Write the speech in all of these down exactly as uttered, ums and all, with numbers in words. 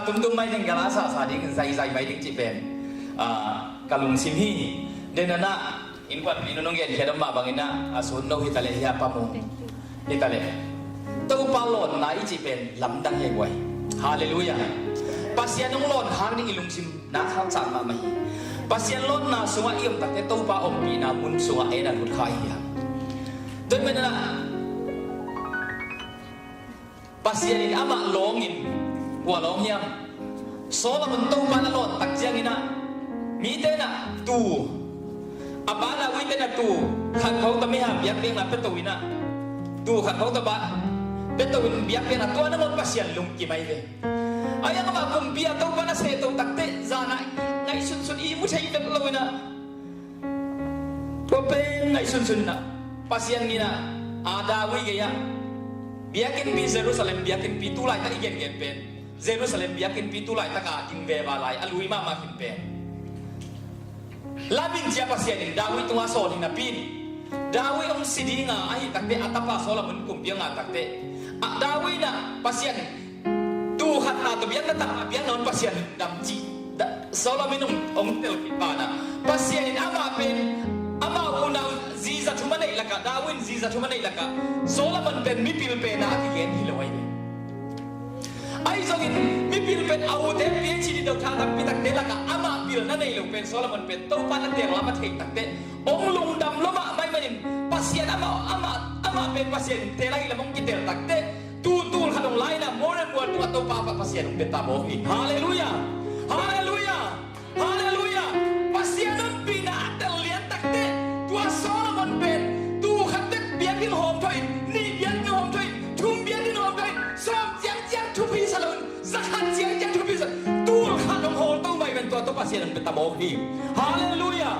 tumtum mai ding, gala sasa ding, zaizai mai ding cih pen, ah, ka lungsim hi. Dena na innkuanpih nu nong genkhiat om mah bangin ah, a sun no hi taleh hia pa mu hi taleh, Topa lawnna i cih pen lamdang hi guai. Halleluiah. Pasian hong lawn khak ding i lungsim na khak cak mahmah hi. Pasian lawnna sungah i om takte Topa ompihna mun sungah ei na lut kha hi hang. Tua hi manin ah Pasian in amah lawngin, kua lawng hiam? Solomon Topa na lawn tak ciangin ah, mite na tu, a pa David te na tu khat khawng tawh miham biakpiakna pia to in ah, tu khat khawng tawh pa pia to in biakpiakna, tua nangawn Pasian lungkim ahi ve. Ahi hang amah kumpi a Topa na seh to takte, zan ah ngaihsunsun i mu thei vet lo in ah, tua pen ngaihsunsun in ah, Pasian in ah, a David gei ah biakinnpi, Jerusalem biakinnpi, tu laitak i gengen pen Jerusalem biakinnpi, tu laitak a ding veva lai a lui mahmah khin pen, lamin cia Pasian in David tungah sawl hi napi in, David hong si ding a, ahi takte a tapa Solomon kumpi a ngah takte, a David in ah Pasian tu khat na tawh biakna tak a biakna un Pasian lungdam cih, da-, Solomon hong, hong tel khit banah, Pasian in amah pen, amah unau ziza thum a neih lakah, David in ziza thum a neih lakah, Solomon pen mipil pen a kigen hi lo ahi ve. Ahi zongin mipil pen a ute PhD doctor tampi takte lakah amah pilna nei lo pen Solomon pen Topa na teng lam a thei takte hong lungdam lua mahmah ahih manin, Pasian amah, amah, amah pen Pasian in tel ahi lam hong kitel takte, tu tul khat hong la in ah, more and more, tua Topa pa Pasian hong pia ta mawk hi. Halleluiah. Halleluiah. Halleluiah. Pasian ompihna a tel lian takte, tua Solomon pen tu khat bek biakinn hawm tho in, nih biakinn hawm tho in, thum biakinn hawm tho in, sawm ciangciang thupi sa lo in, za khat ciangciang thupi sa, tul khat hong hawl to mai ven, tua tawh Pasian hong pia ta mawk hi. Halleluiah.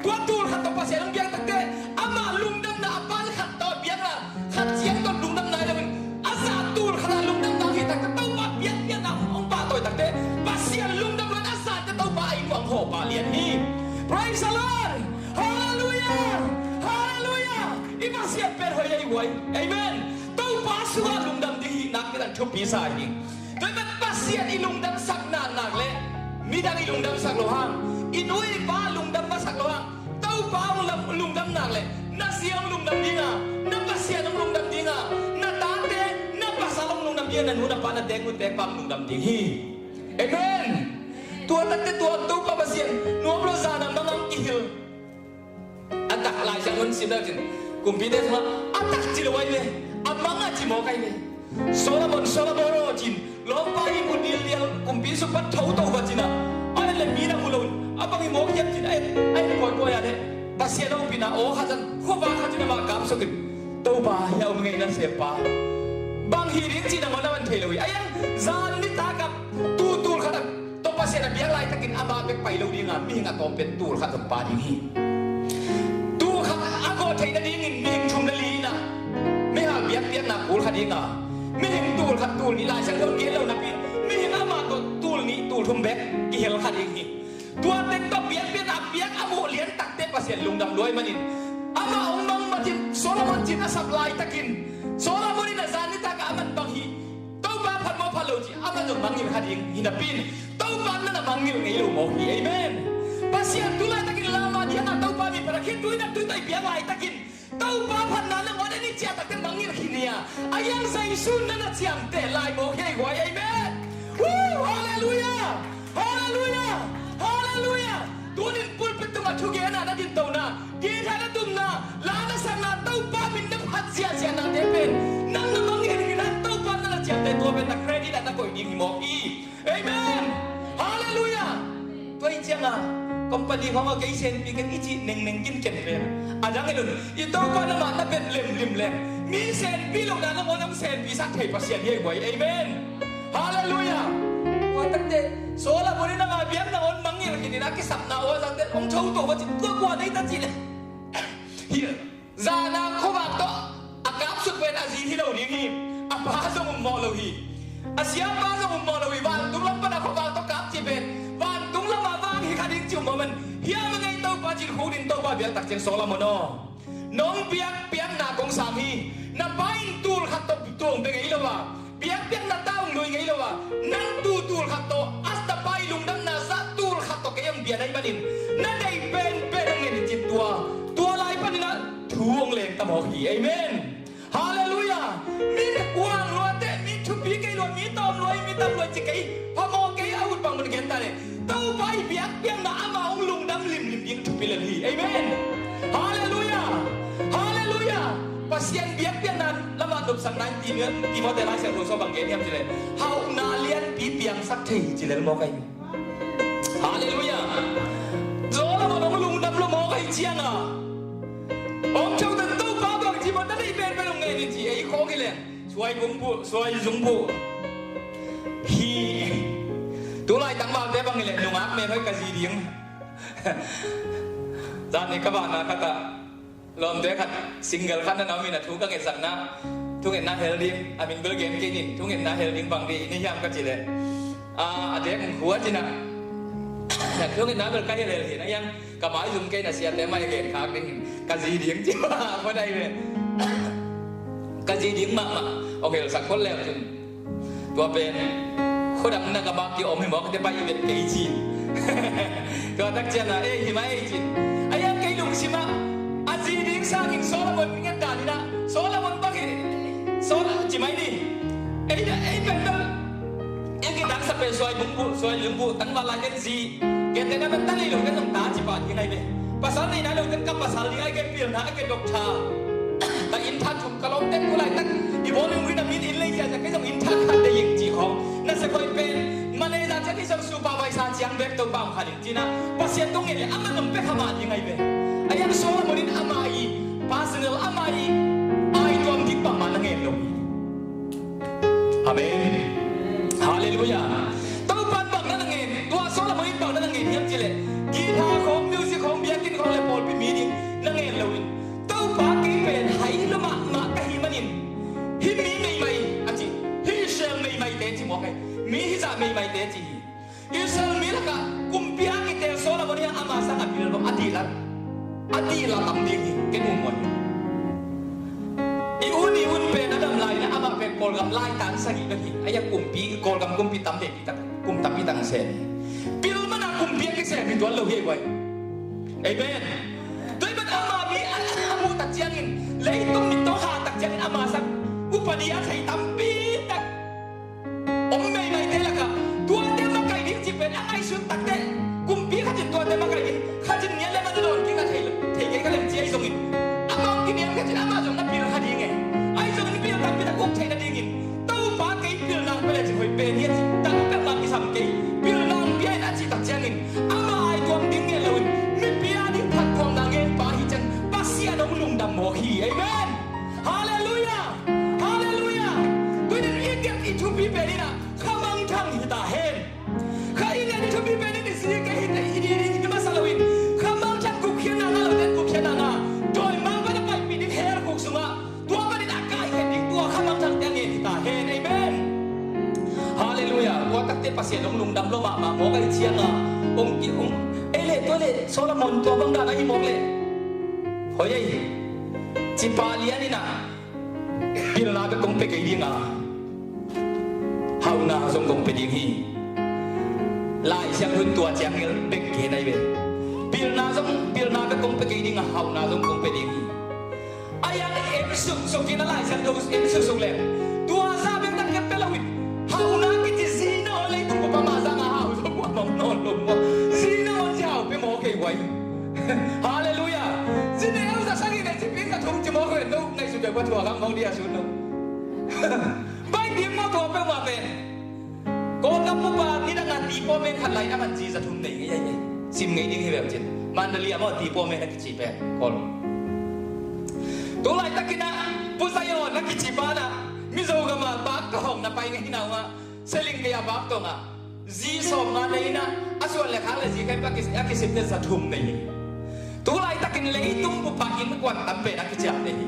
Tua tul khat tawh Pasian hong piak takte, amah lungdamna a pan khat tawh biakna khat ciang tawh lungdam nai lo in, a za tul khat a lungdam nai hi takte, Topa biakpiakna hong pahtawi takte, Pasian lungdam lo in a zate Topa a inn uah hong hawh pah lian hi. Praise the Lord. Halleluiah. Halleluiah. I Pasian pen hoih ahi guai. Amen. Topa sungah lungdam ding hi nak, midang thupi sa hi. Tua hi manin Pasian i lungdamsak nak nak leh midang i lungdamsak loh hang, i nu i pa lungdam masak loh hang, Topa hong lam-, lungdam nak leh na zi hong lungdam ding a, na Pasian hong lungdam ding a, na tate, na pasal hong lungdam ding a, na nu na pa, na teek nu teek pa hong lungdam ding hi. Amen. Tua takte tua Topa Pasian nuam lo, zan a mang hong kihilh. A tak Lai Siangtho in sim le cin, kumpite sungah a tak ci lo ahi ve, a mang a ci mawk ahi ve. Solomon, Solomon aw cin, lawmpa hi mu dil lial, kumpi sung pan tho to va cin a, a en le mi na mu lo in, a bang hi mawk hiam cin, a en, a en kawikawi a leh Pasian ompihna aw khat zan, khuavak khat cin amah kapsuk in, Topa hi a, um ngei na sem pa, bang hi ding cih nangawn a man thei lo hi. A iang zan nitak a tu tul khat a tawh Pasian a biak laitakin amah bek pai lo ding a, mihing a tawm pen tul khat zong pha ding hi. Tul khat a gawh theih nadingin mihing thum le li in a, mihal biakpiakna kul kha ding a, mihing tul khat tul nih, Lai Siangtho in gen lo napi in mihing amah tawh tul nih tul thum bek kihel kha ding hi. Tua teng tawh biakpiakna a piak a muh lian takte Pasian lungdam lua ahih manin, amah hong mang matin Solomon cin a sap laitakin, Solomon in a zan nitak a a man bang hi, Topa phat maw phat lo cih a man zong mangngilh kha ding hi napi in, Topa in na mangngilh ngei lo mawk hi. Amen. Pasian tu laitakin lam a diang a Topa min phat a, khitui naptui tawh i biak laitakin Topa phatna nangawn en i ciah takte mangngilh khin hi a, a iang Jesu in na na ciamteh lai mawk hi ei guai. Amen. Woo! Halleluiah. Halleluiah. Halleluiah. Tunin pulpit tungah thugen a na dintona, guitar na tumna, la na sakna, Topa min na phat ziahziahnate pen nang na mangngilh khin a, Topa in na na ciamteh, tua pen na credit ah na koih ding hi mawk hi. Amen. Halleluiah. Tua hi ciangin company khawng ah kei senpi ken i cih nengneng kinken pen a dang hi lo in, i Topa na mah na bet lemlim leng mi senpi lohna nangawn hong senpisak thei Pasian hi ei guai. Amen. Halleluiah. Tua takte Solomon in ama biak nangawn mangngilh khin in a kisapna aw zangte hong tho to va ci, tua kua nei ta cih leh hi. Zan a khuavak tawh a kapsuk pen a zi hi lo ding hi. A pa zong um mawh lo hi. A siapa zong um mawh lo hi. Vantung lam pan a khuavak tawh kap cih pen vantung lam a vang hi kha ding cih um mawh man hiam a ngei, Topa cih khuk ding, Topa biak tak ciang Solomon aw, nong biak piakna kong sang hi. Na pa in tul khat tawh tuang bek ngei lo a, Biakpiakna ta hong lui ngei lo a, nang tu tul khat tawh a tapa i lungdamna zah tul khat tawh kei hong bia na hih manin, na deih penpen hong ngen in cin tua, tua lai panin ah thu hong leng ta mawk hi. Amen. Halleluiah. Mi uang lua teh, mi thupi kei lua, mi tawm lua, mi tam lua ci kei, phamawh kei a ut bang mun gen ta le. Topa i biakpiakna amah hong lungdam limlim ding thupi lel hi. Amen. Halleluiah. Halleluiah. Pasian biakpiakna lamah nopsakna in Timote Lai Siangtho sung bang gen hiam cih leh, hauhna lianpi piangsak thei hi ci lel mawk ahi. Halleluiah. Solomon hong lungdam lo mawk ahi ciangin, hong ceuhtan Topa bang ci mawk, na deih penpen hong ngen in ci, ei khawng hi leng suai zungbuh, suai zungbuh hi. Tulai tangvalte bang hi leh nungak men hoih ka zi ding. Zan ni ka vana khat ah lawmte khat single khat na na om in, a thu ka ngetsakna, thungetna hel ding, a min bel gen kei ning, thungetna hel ding bang ding i nei hiam ka cih leh, a, a dek khua cih na, thungetna bel ka hel hel hi na hiang, ka maizum kei na siate mai gen khak ding, ka zi ding ci mah, ka dai ve. Ka zi ding mahmah, hong helsak khol leu cin. Tua pen khuadang na ka bak ki om hi mawk te pai i vet kei ci. Tua tak ciang a, ei, hi mai ei ci. A iang kei lungsim ah, a zi ding sangin Solomon ngen dan in ah, Solomon bang hi, Sol-, ci mai ni. Ei da, ei pen bel, ei kidang sa pen suai bungbuh, suai lungbuh, tangval lai den zi. Gentehna pen ta nei lo den zong ta ci pah ding ai ve. Pasal nei nai lo den ka pasal ding ai, gen pilna ai, gen doctor. Ta inn thak thum ka lawmte, tu laitak i bawlung rin a min inn lei ziahziah kei zong inn thak khat deih ing ci khawng. Na sia koi pen manager ciang, kei zong supervisor ciang bek Topa hong kha ding ci na. Pasian tung ngen leh amah nong pia kha mah ding ai ve. A iang Solomon in amah i personal, amah i ai tuam ding bangmah na ngen lo hi. Amen. Halleluiah. Topa in bang na na ngen, tua Solomon in bang na na ngen hiam cih leh, guitar khawng, music khawng, biakinn khawng le pawlpi meeting na ngen lo in, Topa kei pen hai lua mahmah ka hih manin, hih mi meimai a ci, hih Israel meimaite ci mawk hi, mi hizah meimaite ci hi. Israel mi lakah kumpi a kitel Solomon hi a, ama sang a bil bang a dihlak, a dihlak tam ding hi, ken um mawh hi. I un, i un pen a dam lai-in ah amah pen Kawlgam laitan sagih bek hi. A iang kumpi, Kawlgam kumpi tam veipi tak, kum tampi tak sem hi. Pil man a kumpi a kisem hi tuan lo hi ei guai. Amen. Tua ahih man ama mi a, a muh tak ciangin, leitung mit tawh ha tak ciangin ama sang upadi a thei tampi tak om meimaite lakah, tuate makaih ding cih pen a ngaihsut takteh, kumpi khat in tuate makaih ding, khat in ngiat leh man a dawn kik a thei, thei kei ka lem ci ahi zongin, amah hong kiniam khat in amah zong na pil kha ding e. Ahi zongin pil tampi tak uk theih nadingin Topa kei pilna hong pia lecin hoih pen hi a ci, tak peuhmah kisam kei, pilna hong pia in a cih tak ciangin, amah ai tuam ding ngen loin mipi a ding phattuamna ngen pa hi ciang Pasian hong lungdam mawk hi. Amen. Halleluiah. Halleluiah. Tunin i giat i thupi pen in ah kha mangthang hi ta hen. Kha i giat i thupi pen in i zi kei hi, i di ding hi masa loin, kha mangthang gupkhiatna ngah lote gupkhiatna ngah, dawimangpa na paipih ding hell khuk sungah, tua panin a kaikhen ding tua kha mangthangte a ngen hi ta hen. Amen. Halleluiah. Tua takte Pasian hong lungdam lua mahmah mawk ahi ciangin, hong ki, hong, ei leh tua leh Solomon tua bang dan ahi mawk leh, hoih ei, cipa lian in ah, pilna bek kong pia kei ding a, hauhna zong kong pia ding hi. Lai Siangtho in tua ciang bek gen ahi ve. Pilna zong, pilna bek kong pia kei ding a, hauhna zong kong pia ding hi. A iang en suksuk in a, Lai Siangtho en suksuk leh, tua zah bek tak kep pia lo in, hauhna kici zi na aw, leitung bup a mah zang a hau zong bup a mawk nawn lo maw. Zi na aw zi hau pia mawk kei guai. Halleluiah. Zi ne aw za sagih ne ci pi za thum ci mawk ven lo, ngaihsut deuh pa tua kang mawk dia sun lo. Bai dim mawk tua peuhmah pen. Kawlgam bup a nidang a tipaw men khat lai na man zi za thum nei ngei ahi. Sim ngei ding hi veu cin. Mandali a maw tipaw men a kici pen Kawl. Tu laitakin ah Pu Zion a kici pa na Mizo gam a bak ka hong na pai ngei na uh ah, Seling gei a bak tong ah zi sawmnga nei in ah, a suan le khak le zi khaipah a kisip le za thum nei hi. Tu laitakin leitung bup ah innkuan tam pen a kiciamteh hi.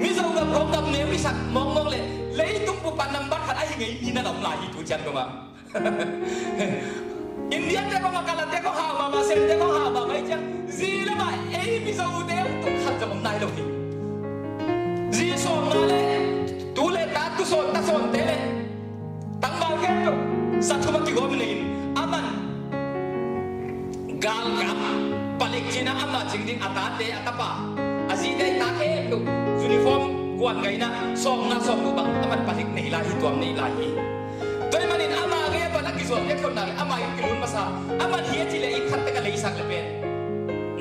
Mizo gam khawng gam neu i sak mawkmawk leh leitung bup ah nambat khat ahi ngei mi na om lai hi tu ciang dong ah. Indian te khawng a, Kalat te khawng hau mahmah, Sem te khawng hau mahmah hi ciang, zi lamah ei Mizo te tung khat zong om nai lo hi. Zi sawmnga le tu le ta, tu sawn ta sawnte le Za thum a kigawm nei in, aman galkap palik cina ama cing ding a tate, a tapa, a zite, a tate uniform kuan gaina sawmnga sawmnga bang aman palik nei lai hi, tuam nei lai hi. Tua ahih manin ama gei a pan a kizuak dek thon nak le ama inn kilun masa, aman hi a ci le inn khat tek a leisak le pen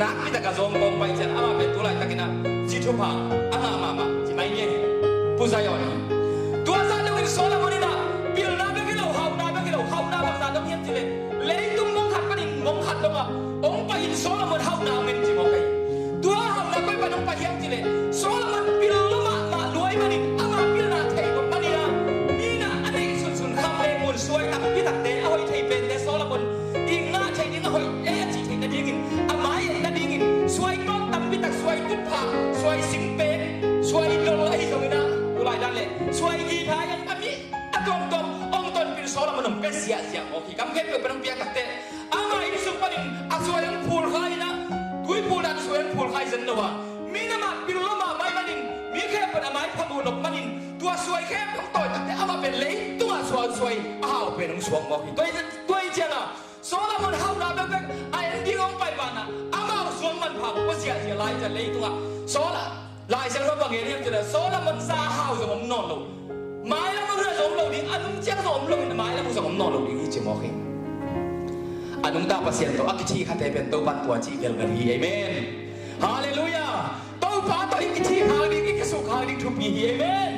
nakpi tak a zawng kawng pai ciang ama pen tu laitakin ah zi thupha a ngah mahmah ci mai nge. Pu Zion hi. Tua zah dongin Solomon in ah pilna bek hi lo, hauhna bek hi lo, hauhna bangzah dong hiam cih leh leitung mong khat panin mong khat dongah hong pai in Solomon hauhna hong en ci mawk hi. Tua hauhna koi pan hong pai hiam cih leh Solomon pil lua mahmah lua ahih manin ama pilna thei kawm panin ah mi in ah a neih sunsun kham le mun suai tampi takte a hoih thei pente Solomon i ngah theih ding a hoih ei a cih theih nadingin a mai-et nadingin suai tawt tampi tak, suai tuppha, suai singpek, suai dol ahi zongin ah tu lai dan le suai guitar hiam a mi a tuamtuam hong tonpih Solomon hong pia ziahziah mawk hi. Kam khempeuh pan hong piak takteh ama inn sung panin a suai hong phul kha in ah, tui phul dan suai hong phul kha hi zen lo a, mi in amah pil lua mahmah ahih manin mi khempeuh in a mai pha bu nop manin tua suai khempeuh hong tawi takteh amah pen leitungah suai, suai a hau pen hong suak mawk hi. Tua hi, tua hi ciangah Solomon hauhna bekbek a en ding hong pai banah amau suang manpha pua ziahziah lai ciang leitungah Sol a, Lai Siangtho bang gen hiam cih leh Solomon za a hau zong om nawn lo. Mailam a hun a zong om lo ding, a nung ciang zong om lo in, mailam a hun zong om nawn lo ding hi ci mawk hi. A nungta Pasian tawh a kithi khate pen Topan tua cih velvel hi. Amen. Halleluiah. Topa tawh i kithi khak ding, i kisuk khak ding thupi hi. Amen.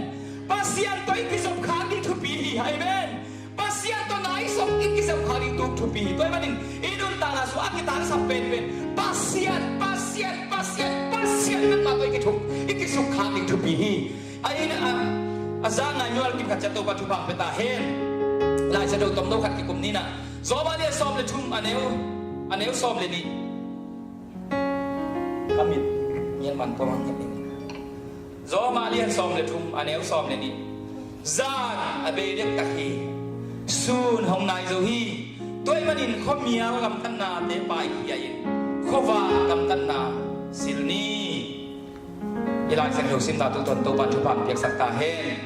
Pasian tawh i kizop khak ding thupi hi. Amen. Pasian tawh naisop i kizop khak ding tuk thupi hi. Tua ahih manin i nuntakna sungah a kitangsap penpen Pasian, Pasian, Pasian, Pasian nangmah tawh i kithuk, i kisuk khak ding thupi hi. A inn a, a za ngai mial kim khat ciat Topa thupha hong pia ta hen. Lai Siangtho tomno khat kikum ni in ah, Rom a lian sawm le thum a neu, a neu sawm le nih. Ka mit ngian man pua mang ngian. Rom a lian sawm le thum a neu sawm le nih. Zan a bei dektak hi, sun hong nai zo hi. Tua ahih manin khuamial gamtatnate paikhia in khuavak gamtatna silh ni. I Lai Siangtho simna tungtawn Topa thupha hong piaksak ta hen.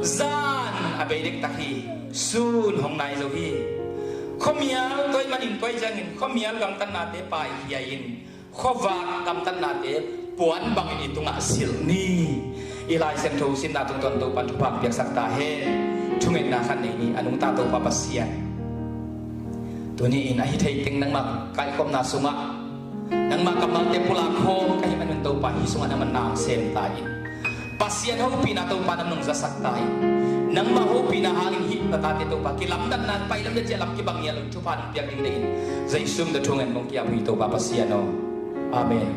Zan a bei dektak hi, sun hong nai zo hi. Khuamial, tua ahih manin tua ciangin khuamial gamtatnate paikhia in khuavak gamtatnate puan bangin i tungah silh ni. I Lai Siangtho simna tungtawn Topa thupha hong piaksak ta hen. Thungetna khat nei ni, a nungta Topa Pasian. Tuni in a hi thei teng nangmah kaikhopna sungah nangmah kammalte pulak khawm ka hih manin Topa hih sungah nangmah na sem ta in. Pasian hopihna Topa nang nong zasak ta in. Nangmah hopihna hangin hih na tate Topa kilamdanna pai lam le ciah lam kibang ngiat lo thupha nong piak ding deih in. Jesu min tawh thungen mong kiam hi Topa Pasian aw. Amen.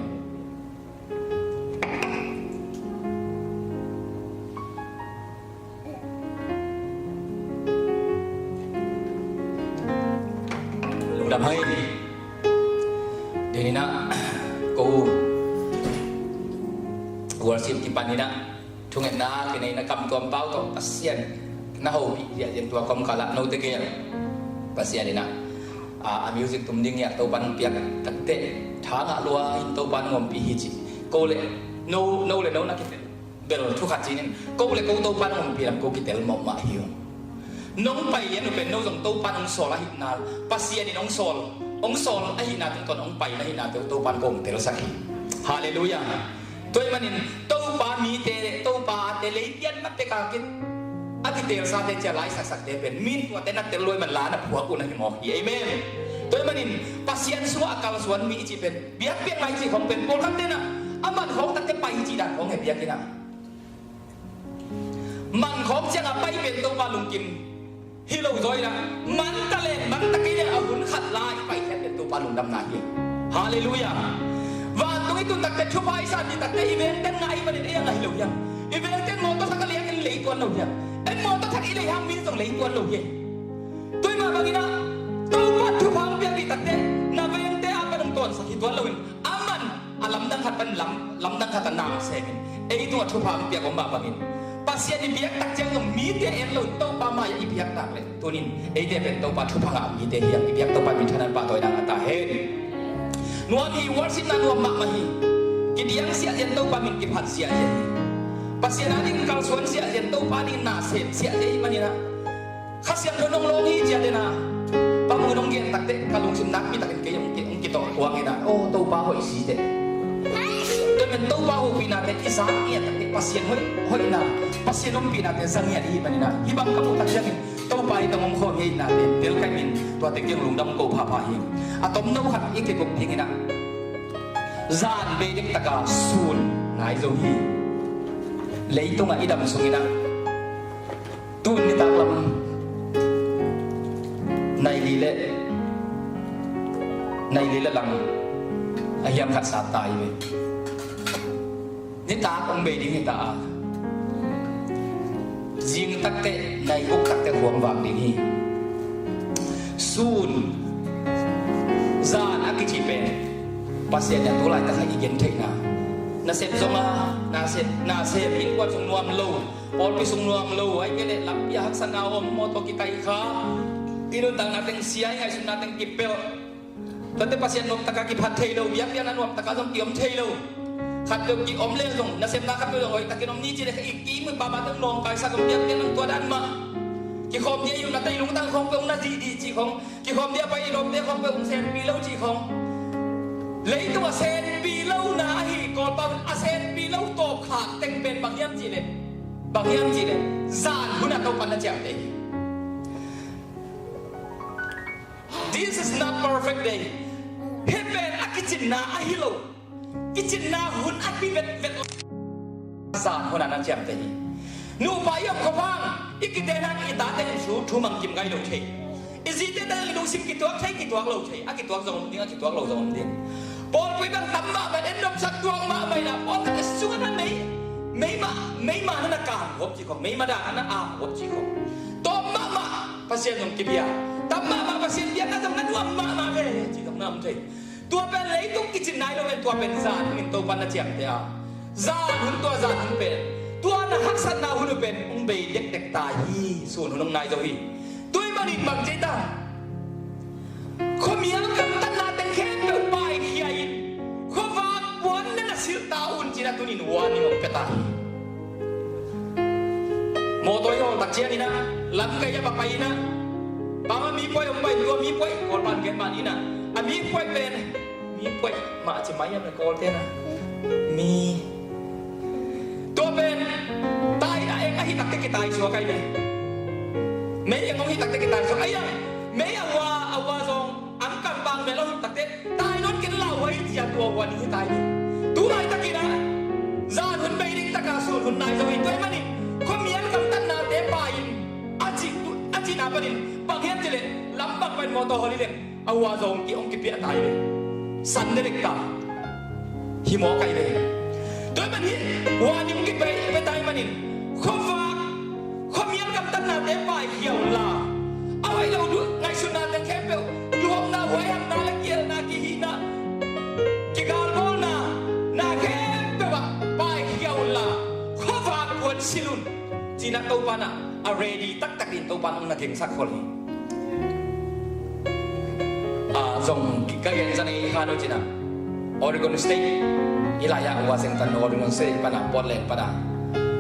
Lungdam hai. Deni na ko worship kipan ni na thungetna kinei na kam tuam pau tawh Pasian na hopih ziahziah tua kawmkal ah note gel Pasian in a, a music tum ding ngiat Topan piak takteh tha ngah lua in Topan ngompih hi ci. Ko le no, no le no na kitel bel thu khat ci ning, ko le ko Topan ngompih lam ko kitel mawkmah hi ung. Nong pai lian uh pen no zong Topan hong sawl ahihna, Pasian in hong sawl, hong sawl ahihna tungtawn hong pai na hihna tawh Topan kong telsak hi. Halleluiah. Tua ahih manin Topa mite le Topa te leipian na pek a kit a kitelsate cia laisaksakte pen min tuate na tel luai man la na phuak uh na hi mawk hi. Amen. Tua ahih manin Pasian sungah a kalsuan mi i cih pen biakpiak ngai cih khong pen pawlkhatte na a man khawng takte pai hi cih dan khong he biakinn ah. Man khawng ciangah pai pen Topa lungkim hi lo zaw inah, man ta le man ta kei le a hun khat la i pai khiat pen Topa lungdamna hi. Halleluiah. Vantung i tun takte thupha i san dih takte i vengten ngah i manin ei a ngah hi lo hiam? I vengten mawtaw thak a lei hangin lei tuan lo hiam? En mawtaw thak i lei hang min zong lei tuan lo hi. Tua mah bangin ah Topa thupha hong piak dih takte na vengte a pan hong tawnsak hi tuan loin a man a lamdang khat pan lam, lamdang khat a nam semin ei tungah thupha hong piak om mah bangin Pasian i biak tak ciang zong mite en lo Topa mai-ah i biak nak le tunin eite pen Topa thupha ngah mite hiam i biak Topa min thanan pahtawi nak a ta hen. Nuam hi, worship na nuam mahmah hi. Kidiang siahzian Topa min kiphat siahzian hi. Pasian a ding kalsuan siahzian Topa ding na sem siahzian hi maninah Kha Siangtho in hong lawng hi ci-a den a, Pa Mun hong gen takteh ka lungsim nakpi takin kei hong ki, hong kitawh kuang in a, aw, Topa hoih si teh. Tua men Topa hopihna teh i zak ngiat takteh Pasian hoih, hoihna, Pasian ompihna teh zak ngiat i hih manin a, hih bang ka muh tak ciangin Topa i tang hong khawm hi na teh, tel ka hih manin tuate kiang lungdam ko phapha hi. A tomno khat i kiguk dingin a, zan bei dek taka sun nai zo hi. Leitungah i dam sungin a, tun nitak lam nai li le, nai li le lang a hiam khat sat ta hi ve. Nitak hong bei ding hi ta a, zing takteh nai guk takteh khuang vak ding hi. Sun, zan a kici pen Pasian in a tu laitak a i gentheihna, nasep zong a, nasep, nasep innkuan sung nuam lo, pawlpi sung nuam lo, ahih kei leh lampi a haksatna om, mawtaw kikaih kha, i nuntakna teng sia, i ngaihsutna teng kipelh, tuate Pasian nuamtaka kiphat thei lo, biakpiakna nuamtaka zong kiom thei lo. Khatpeuh kiom leng zong, nasepna khatpeuh zong hoihtakin om ni ci leh, i kim i pam a teng nawngkaisak om, biakpiakna tua dan mah. Kikhawm dia i upna tei lungtang khawng peuh hong na dihdih cih khawng, kikhawm dia pai i lawmte khawng peuh hong senpi lo cih khawng. Leitungah senpi lohna ahi Kawlpau in a senpi lo tawpkhak teng pen bang hiam cih leh, bang hiam cih leh, zan hun a Topa na ciamteh hi. This is not perfect day. Hih pen a kicinna ahi lo. Kicinna hun a hi vetvet lo. Zan hun a na ciamteh hi. Nupa i om khop hang, i kite hang i tate in thu, thu mangkim ngai lo thei. I zite te i lungsim kituak thei, kituak lo thei. A kituak zong om ding, a kituak lo zong om ding. Pawlpi bang tam mahmah, en nopsak tuak mahmah in a, pawlkhat a sungah na mei, meima, meima na na kang huap cih khong, meima dang na na am huap cih khong. Tawm mahmah Pasian zong kibia, tam mahmah Pasian biakna zong na nuam mahmah ve cih khong na om thei. Tua pen leitung kicin nai lo pen, tua pen zan hun in Topa na ciamteh a, zan hun, tua zan hun pen, tua na haksatna hun uh pen hong bei dekdek ta hi. Sun hun hong nai zo hi. Tua ahih manin bang ci ta, khuamial gamtatna teng khempeuh paikhia in, khuavak puan na na silh ta un ci-in a tuni-in warning hong pia ta hi. Mawtaw i hawl tak ciangin a, lamkai ah va pai in a, bang a mi puai hong pai, tua mi puai, Kawlpau in gen mah ni in a, a mi puai pen, mi puai mah ci mai a, Kawlte in a, mi, tua pen tai a eng ahi takteh kitaisuak ahi ve. Mei eng hong hi takteh kitaisuak ahi a, mei a ua, a ua zong, am kampang mel a hong hi takteh tai nawn kei in lau huai ci-a tua ua ning hi ta hi. Tu laitakin a, zan hun bei ding taka sun hun nai zo hi. Tua ahih manin khuamial gamtatnate pai in, a cih, a cihna panin bang hiam cih leh, lam bang pai in mawtaw hawl hi leng a ua zong ki, hong kipiah ta hi ve. San dekdek ta hi mawk ahi ve. Tua ahih manin warning kipia, pia ta ahih manin, khuavak, khuamial gamtatnate paikhia unla, a hoih lo duh ngaihsutna teng khempeuh, duhopna, huaihamna, le kielna, kihihna, kigalbawlna, na khempeuh ah paikhia unla, khuavak puan silh un ci-in a Topa in a ready taktakin Topa in hong na gengsak khol hi. Ah, zong ka gen zan ei khan uh ci-in a, Oregon State, hih lai-ah Washington, Oregon State pan a, Portland pan a,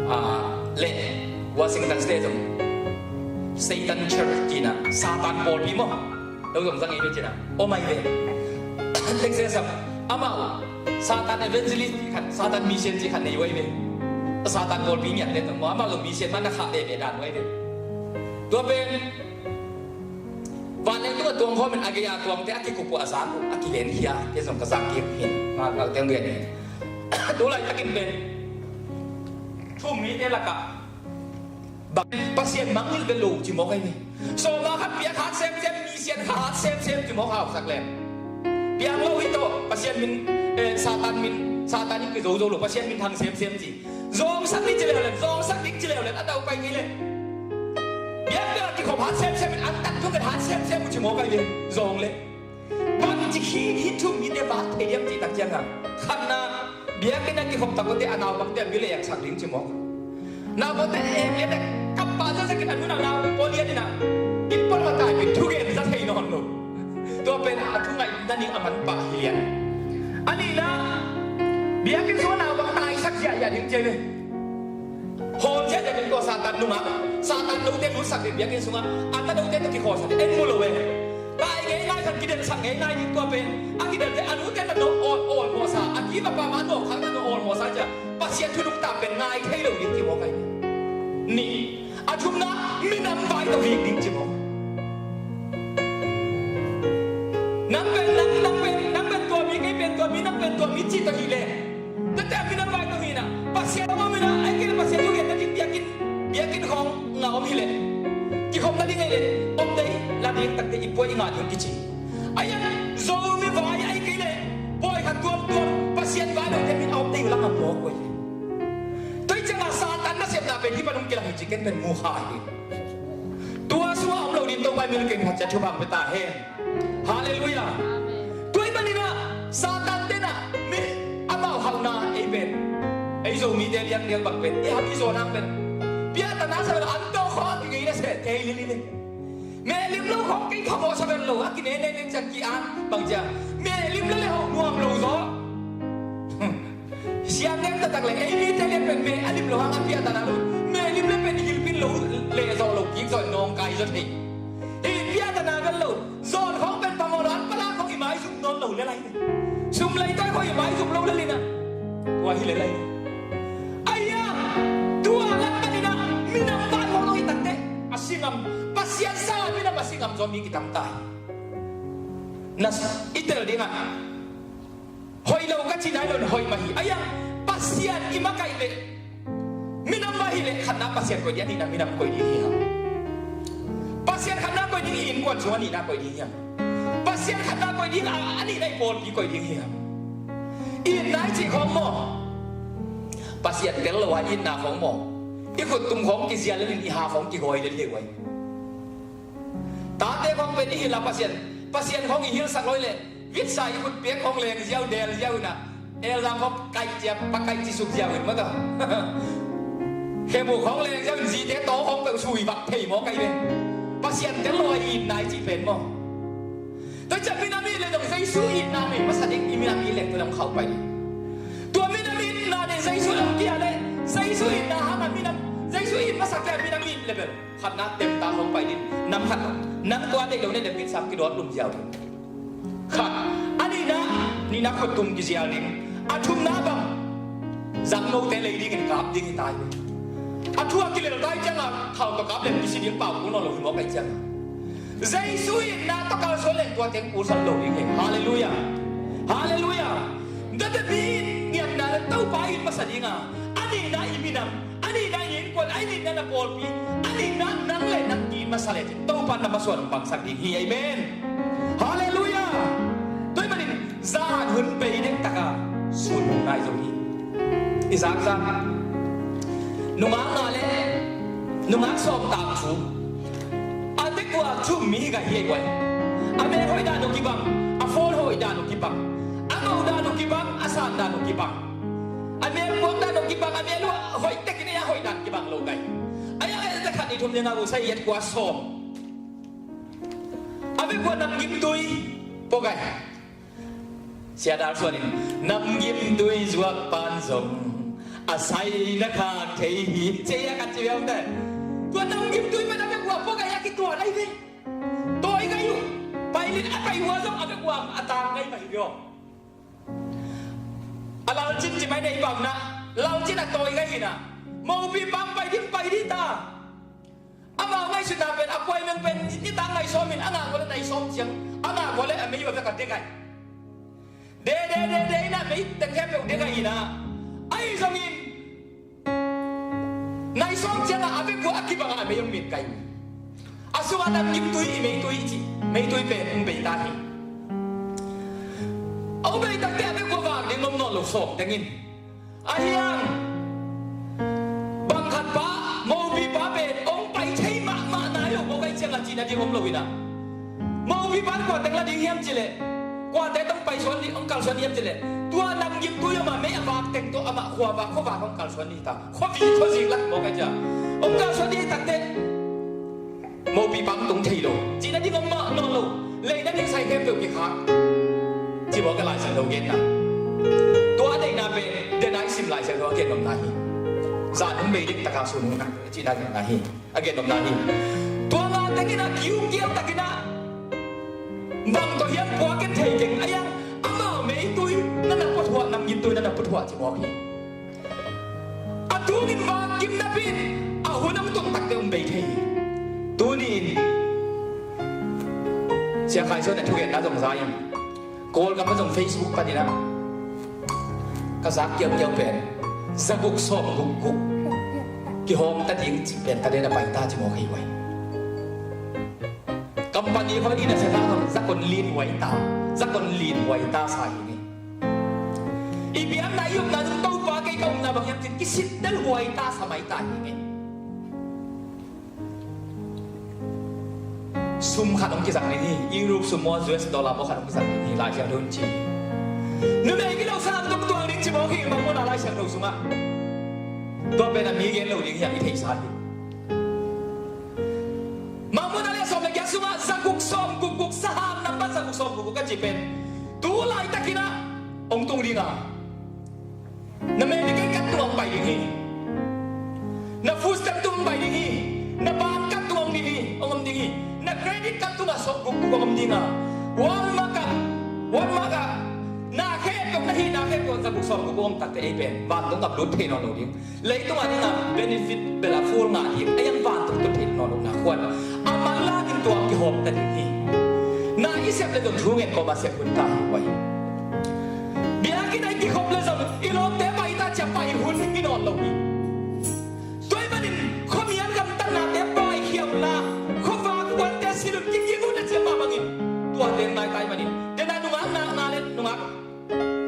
ah, le Washington State zong Satan Church ci-in a, Satan pawlpi maw, lo zong zang ei uh ci-in a om ahi ve. Texas ah amau Satan evangelist cih khat, Satan mission cih khat nei uh ahi ve. Satan pawlpi ngiatte zong maw, amau zong mission mah na khah veve dan uh ahi ve. Tua pen vanleng tungah tuang khawm in a gei-a tuangte a kikup uh a zak uh, a kilenkhia, kei zong ka zak kik hi in, ngaungaute hong gen hi. Tu laitakin pen thu-um mite lakah bang Pasian mangngilh bel lo ci mawk ahi ve. Sawma khat piak hat semsem, mi siat kha hat semsem ci mawk hausak leng. Piang lo hi tawh, Pasian min, eh, Satan min, Satan in kizo zo lo, Pasian min thang semsem ci. Zawngsak ding ci leuleu, zawngsak ding ci leuleu, a daupai kei leh. Biakpiak a kikhop hat semsem in, an tan thunget hat semsem uh ci mawk ahi ve, zawng leh. Bangci hi, hih thu-um mite vak thei diam cih tak ciangin a, khatna, biakinn a kikhop tak uh teh a naupangte a bil eksak ding ci mawk. Naupangte ek lian a kap pah zaw zekin a nunau nau pawl lian in a, inn pawl mah taipi thugen za thei nawn lo. Tua pen a thu ngaihna ding a manpha hi lian. A nihna, biakinn sungah naupang taisak ziahziah ding ci ve. Hawl ziahziah ding tua Satan nungak, Satan note lutsak ding biakinn sungah a tanote tawh kikhawlsak ding en mu lo e. Pai ngeingai khat kidelsak ngeingai ding tua pen a kidelte a nute na no awlmawhsa a kim a pam a nawk khak na no awlmawhsa cia Pasian thunuk tam pen ngai thei lo ding ci mawk ahi. Nih, a thumna minam vai tawh vik ding ci mawk. Nang pen nang, nang pen nang pen tua mi, kei pen tua mi, nang pen tua mi ci tawh hileh Tete a minam vai tawh hina Pasian a mawh mina ai kei le Pasian thu gen na ding biakinn, biakinn khawng nga om hileh kikhop na ding ai le om dei la ding takte i puai i ngah ding kici. Ai a Zomi vai ai kei le pawi khat tuamtuam Pasian vai lote min a om dei uh la ngam mawk uh hi. Tua hi ciangah Satan nasepna pen hih pan hong kilang hi ci ken pen mu kha hi. Tua sungah om lo ding Topa i min keng khat cia thupha pia ta hen. Halleluiah. Tua ahih manin ah Satan tenah mi amau hauhna ei pen ei Zomite liangdiang bang pen i hau i zawn hang pen piahtana sa bel an tawh khawng kigei na seh thei lilin. Mehlim lo khawng kei phamawh sa bel lo a kinene nen ciang ki-an bang cia mehlim lo le hauh nuam lo zaw. Siang ngen taktak le ei mite lian pen meh a lim lo hang a piahtana lo meh lim le pen i hilpin lo leh zawh lo kik zawh nawngkai zaw thei. Hi piahtana vel lo zawn khawng pen phamawh lo an pala khawng i maizum nawn lo le lai. Sum lei tawi khawng i maizum lo le lina tua hi le lai. Aia tua lak paninah minam ban khawng lo i takte a singam Pasian sa minam a singam zaw mi kitam ta hi. Na i tel dingah Hoih lo ka ci nai lo in hoih mah hi. Aia Pasian i makaih leh minam mah hi leh khatna Pasian koih ding a nihna minam koih ding hi hang. Pasian khatna koih ding i innkuan sung a nihna koih ding hi hang. Pasian khatna koih ding a nihna i pawlpi koih ding hi hang. I itna i cih khawng maw Pasian tel lo a i itna khawng maw i khuttum khawng kizial in i ha khawng kihawi lel hi uai. Tate khawng pen i hil a Pasian Pasian khawng i hilsak lawi leh vitsa i khutpiak khawng leng ziau del ziau inah elzang khawng kaih cia pakaih ci suk ziau in mata. Khemu khawng leng ziau in zite taw khawng peuh sui vak thei maw kaih ve. Pasian tel lo a i itna i cih pen maw. Tua ciah minam it le dong Jesu itna nei masa ding i minam it leng tua dong khauh pai ding. Tua minam itna nei Jesu dong kia le Jesu itna hanga minam Jesu it masa kia minam it le bel. Khatna temta hong pai ding. Nam khat nang tua deih lo ne le pitsam kidawt lum ziau ding. Khat a nihna nihna khuttum kizial ding. A thumna bang zangnote lei dingin kap ding hi tai. A thu a kilel tai cianga khau tawh kap lem kisi ding pau kul nawn lo hi mawk ai cianga Jesu itna tawh kalsuan leng tua teng kulsan lo ding hi. Halleluiah. Halleluiah. Date mi in ngiatna le Topa in masa dinga a nihna i minam a nihna i innkuan a nihna na pawlpi a nihna nang le nang ki masa le cin Topa na masuan bangsak ding hi. Amen. Halleluiah. Tua ahih manin zan hun bei dek taka sun hun nai zo hi. I zakzak nungak nga le nungak sawm tang thu a tek uh a thum mi hi ka hi ei uai. A mel hoih dan uh kibang a phone hoih dan uh kibang a ngau dan uh kibang a san dan uh kibang. A mel puak dan uh kibang a mel uh a hoih tekin ei a hoih dan kibang lo kai. A yang ei te khat ni thum ni nga uh sai yet kua sawm. A mel kua nam gim tui pua kai. Sia dal suan in nam gim tui zuak pan zong a sai na khak thei hi. Cia a kan ci viau te tua nam gim tui pen a mel kua pua kai a kituan ai ve. Tawi gai uh. Pailin a kai hua zong a vek uam a tang gai mah hi viaw. A lalcin ci mai nei bang na lalcin a tawi gai hina. Mopi pang pai ding pai ding ta. Amau ngaihsutna pen a puai meng pen nitang ngai sawmin a ngak vawle nai sawm ciang a ngak vawle a mei va vek a de gai. De de de de ina mei teng khempeuh de gai ina. Ahi zongin Nai sawm ciangah a vekua a kibangah a mei hong mit kai uh. A sungah nam gimtui i meitui i cih meitui pen hong bei ta hi. A hong bei takte a vekua vang ding om nawn lo sawm dengin. A hiang bang khat pa mopi pa pen hong pai thei mahmah nai lo mawk ai ciangah cihna ding om lo inah. Mopi pan kua teng la ding hiam cileh kuate tong pai suan ding hong kal suan hiam cileh tua nam gimtui omah mei a vak teng tawh amah khua vak khua vak hong kal suan ding hi ta. Khuapi khuazik lak mawk a cia hong kalsuan ding hi takte mopi pang tung thei lo. Cihna ding om mah nawn lo. Leina ding sai khempeuh kikhak. Ci mawk a Lai Siangtho genna tua a deihna pen dena i sim Lai Siangtho a gen omna hi. Zan hong bei dek taka sun hong nak cihna genna hi. A gen nopna hi. Tua nga tengin a kiu kial takin a bang tawh hiam puak in thei keng a yang amau meitui na na puathuah, nam gintui na na puathuah ci mawk hi. A tungin vak kim napi in a hun hong tung takte hong bei thei hi. Tuni in Sia Khai Suan a thugenna zong za in Kawlgam a zong Facebook panin ah ka zak kiaukiau pen za guk sawm guk guk kihawm ta ding cih pen ka den a pai ta ci mawk hi uai. Company khaw in a sia ta zong za kon lin uai ta, za kon lin uai ta sa hi ngei. I biakna i upna zong Topa kei ka upna bang hiam cin kisit del uai ta sa mai ta hi ngei. Sum khat hong kizang ding hi. Europe sum maw, U S dollar maw khat hong kizang ding hi, Lai Siangtho in ci. Numei kilo sang tuk tuang ding ci mawk hi, Mangmuhna Lai Siangtho sungah. Tua pen a mi gen lo ding hi, a mi theihsa hi. Mangmuhna Lai Siangtho sungah za guk sawm guk guk, sahang nambat za guk sawm guk guk ka ci pen tu laitakin ah hong tung ding a. Na medical card tungah hong pai ding hi. Na food stamp tungah hong pai ding hi. Na bank card tungah hong ding hi, hong om ding hi. Na credit card tungah sawm guk guk hong om ding a. Walmart ah, Walmart ah na khempeuh, na hihna khempeuh za guk sawm guk guk hong takte ei pen vantung gam lut thei nawn lo ding. Leitungah dingah benefit bel a full ngah ding a, a yang vantung tun thei nawn lo na khuan a manlang in tua kihawm ta ding hi. Na i sep le zong thu ngen kawma sep hun ta hi uai. Biakinn ah i kikhop le zong i lawmte pai ta cia pai hun hi nawn lo hi. Tua ahih manin khuamial gamtatnate paikhia unla, khuavak puante silh un kikik un a cia mah bangin tuate nai ta ahih manin dena nungak nakna le nungak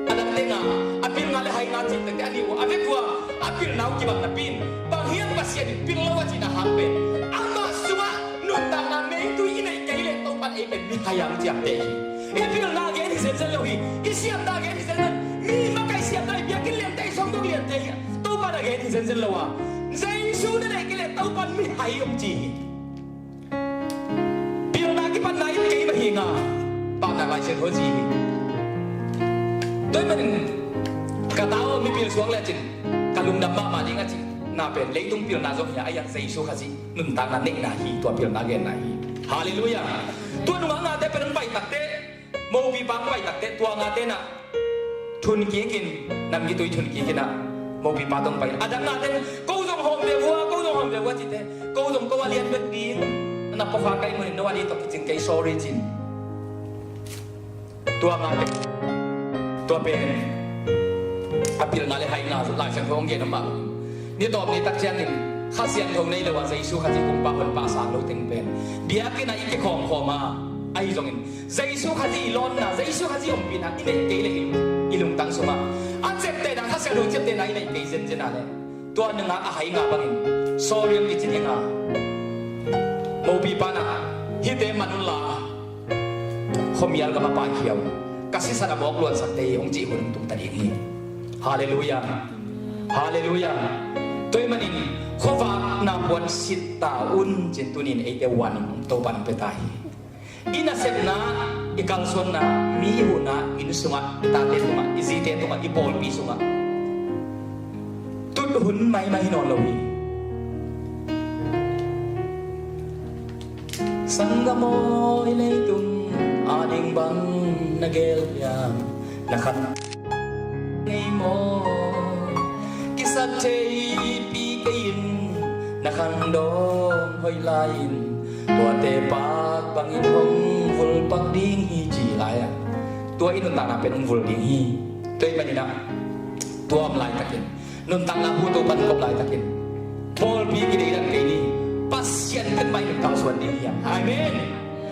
a dang tenga a pilna le haina cih tengte a nih uh a vek uh a, a pilna uh kibang napi in bang hiam Pasian in pil lo a cihna hang pen amah sungah nuntakna meitui i neih kei leh Topan ei pen mihai a hong ciamteh hi. I pilna gen hi zenzen lo hi. I siamna gen hi zenzen. Mi makaih siamna hi, biakinn liante, i songdok liante hi. Topan a gen hi zenzen lo a, Jesu na neih kei leh Topan mihai hong ci hi. Pilna kipatna in kei mah hi nga, Paunak Lai Siangtho ci hi. Tua ahih manin ka ta aw, mipil suak lecin ka lungdam mahmah ding a cihna pen leitung pilna zong hi a, a yang Jesu Khazih nuntakna neihna hi, tua pilna genna hi. Halleluiah. Tua nungah ngate pen hong pai takte, mopipa hong pai takte, tua ngate na thun kikin, nam gitui thun kikin ah mopipa tawh hong pai. A dang ngate ko zong hawm ve vua, ko zong hawm ve vua cite, ko zong ko a lian bek ding, na pawkha kai munin no a ni tawh kicing kei, sorry cin. Tua ngate, tua pen a pilna le haina Lai Siangtho hong gen om mah. Ni tawp ni tak ciangin Kha Siangtho nei lo a Jesu Khazih kumpa honpa sang lo teng pen biakinn ah i kikhawmkhawm a, ahi zongin Jesu Khazih i lawnna, Jesu Khazih ompihna i neih kei leh i lungtang sungah a ciaptehna, Kha Siangtho ciaptehna i neih kei zenzen a leh tua nungah a hai nga bangin sorry hong kici ding a, mopipa na hihte man unla khuamial gam a paikhia un, ka sisan a mawk luansakte hi hong cih hun hong tung ta ding hi. Halleluiah. Halleluiah. Tua ahih manin khuavakna puan sit ta un cin tunin eite warning Topan hong pia ta hi. I nasepna, i kalsuanna, mi i huhna, inn sungah, i tate tungah, i zite tungah, i pawlpi sungah tut hun maimai hi nawn lo hi. Sanggam aw, i leitung ading bang na gel hiam? Na khan ngei maw? Kisat theipi kei in na khan dawng hoih lai-in tuate pak bangin hong vulpak ding hi ci lai-ah tua i nuntakna pen hong vul ding hi. Tua ahih manin ah tua om laitakin nuntakna hu Topan kop laitakin pawlpi kideidan kei ni. Pasian pen mai nuntak suan ding hiam? Amen.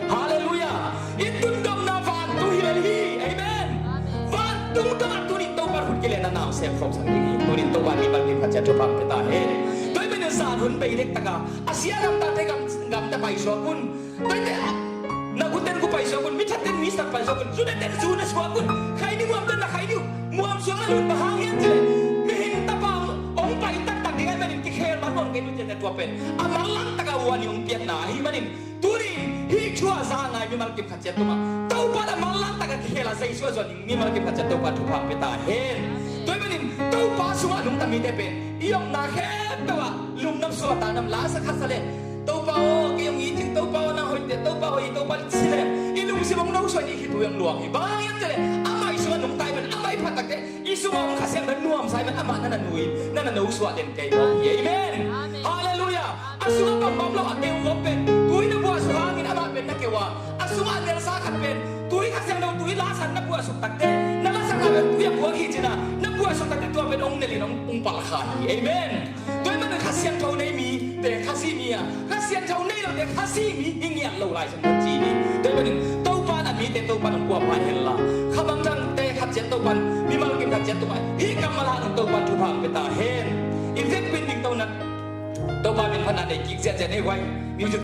Halleluiah. I tundamna vantung hi lel hi. Amen. Vantung tungah tunin Topan hun kilenna na hong sem khawmsak ding hi. Tunin Topan mimal kim khat ciat thupha hong pia ta hen. Tua ahih manin zan hun bei dek taka a sia gamtate gam, gamta paisuak un. Toite na guten gu paisuak un, mi thatten mi sak paisuak un, zu neten zu na suak un, khaini muamten na khaini uh muam suak na lut bang hang hiam cih leh mihing tapa hong pai taktak ding ahih manin kikhel man hong kei lut ciangin tua pen a manlang taka uani hong piakna ahih manin tunin hih thu a za a ngai mimal kim khat ciat tungah Topa a manlang taka kikhel a Jesu a zuan ding mimal kim khat ciat Topa thupha hong pia ta hen. Tua ahih manin Topa sungah nungta mite pen i omna khempeuh ah lungnuam suak a, nam la sa khat sa leh, Topa aw, kei hong it ing, Topa aw, nang hoih teh, Topa hoih, Topa ci leh i lungsim hong nosuak in i khitui hong luang hi. Bang hang hiam cih leh amah i sungah nungta ahih manin, amah i phat takteh i sungah hong Kha Siangtho nuamsa ahih manin amah na na nu in, na na nosuah den kei mawk hi. Amen. Halleluiah. A sungah bambam lo a keu gawp pen tui na buahsuk hangin amah pen na keu a, a sungah a nelsa khat pen tui, Kha Siangtho tui lasan na buahsuk takteh, na lasakna pen tui a buak hi cih na, na buahsuk takteh tua pen hong nel in hong, hong palkha hi. Amen. Tua ahih manin Kha Siangtho nei mite Khazih mi a, Kha Siangtho nei lote Khazih mi hi ngiat lo lai sung ci hi. Tua ahih manin Topa in a mite Topa in hong puahpha hen la, kha mangthangte khat ciat Topa in, mimal kim khat ciat Topa in hih kammal hangin Topa in thupha hong pia ta hen. I vekpi in dingto in Topa min phatna nei kik ziahziah ni. Huai music